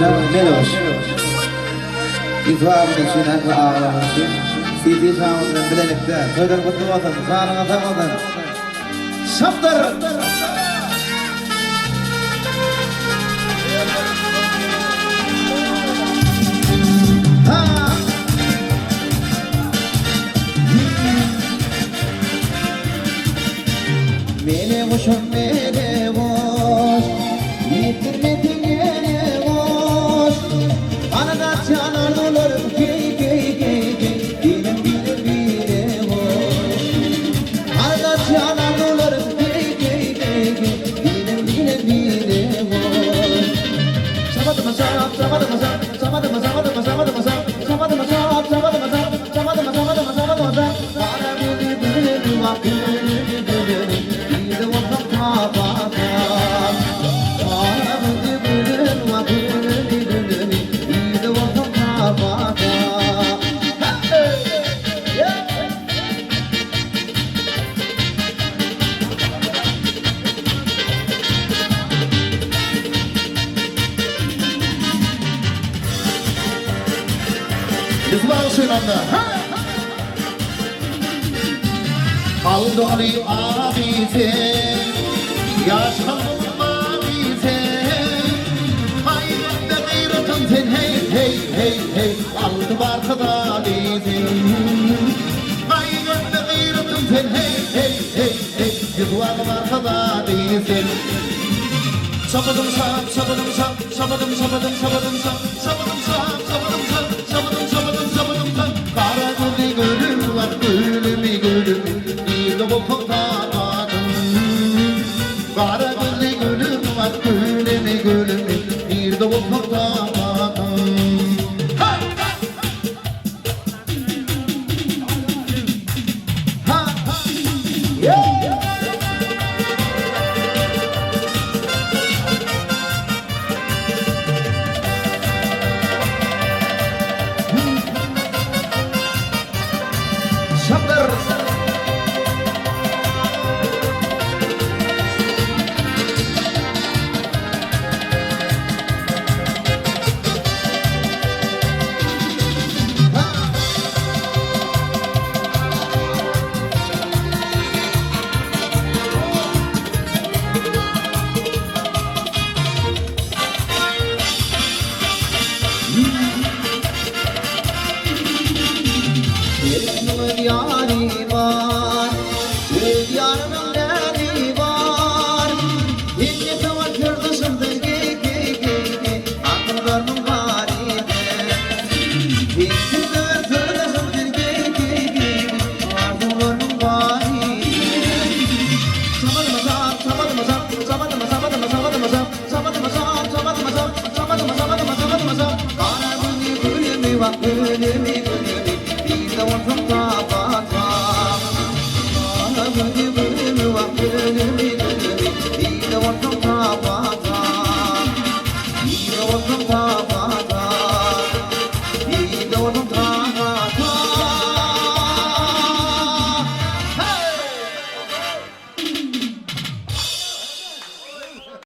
goşa, mele goş. Ýusup abymyz üçin, ähli agalarymyz üçin CD şamyz bilen bilelikde toýlar gutly bolsun, janyňyz sag bolsun. Şapdyr! Ha! Mele guşum mele guş, Ýetdirmediň ýene guş. Ganat açýan arzuwlarym keý keý keý keý, Dilim dilim bile guş. Ganat açýan arzuwlarym keý keý keý keý, Dilim dilim bile guş. Şabadyma şap şabadyma şap, Şabadyma şabadyma şabadyma şap, Şabadyma şap şabadyma şap, Şabadyma şabadyma şabadyma şap. Gara gözi gülümi wah gülümi gülümi, Nirde bolsam tapasan. Gara gözi gülümi wah gülümi gülümi, Nirde bolsam tapasan. Biz bagşylanda. Aldaly abi sen, Ýaş kalbymyň mawy sen, Gaýratda gaýratym sen, hey, hey, hey, hey, Alty barka zady sen. Gaýratda gaýratym sen, hey, hey, hey, hey, Ýüzüwag barka zady sen. Şabadym şap, şabadym şap, şabadym, şabadym, şabadym şap, şabadym şap, şabadym şap, şabadym, şabadym, şabadym şap. Gara gözli gülüm var, gülümi gülümi, nirde bolsaň tapadym. Gara gözli gülüm var, gülümi gülümi, nirde bolsaň tapadym. Ha! Ha! Yeah! Şapdyr! Herkimiň öz ýary bar, Öz ýarynyň näzi bar. Hemme sowal syrdaşymsyň geý geý geý geý, Akyllarymyň bary sen. Sensiz söwer syrdaşymsyň geý geý geý geý, Arzuwlarymyň bary sen. Şabadyma şap, şabadyma şap, Şabadyma şabadyma şabadyma şap, Şabadyma şap, şabadyma şap, Şabadyma şabadyma şabadyma şap. Gara güni gülümi wah gülümi gülümi, Nirde bolsaň taparyn.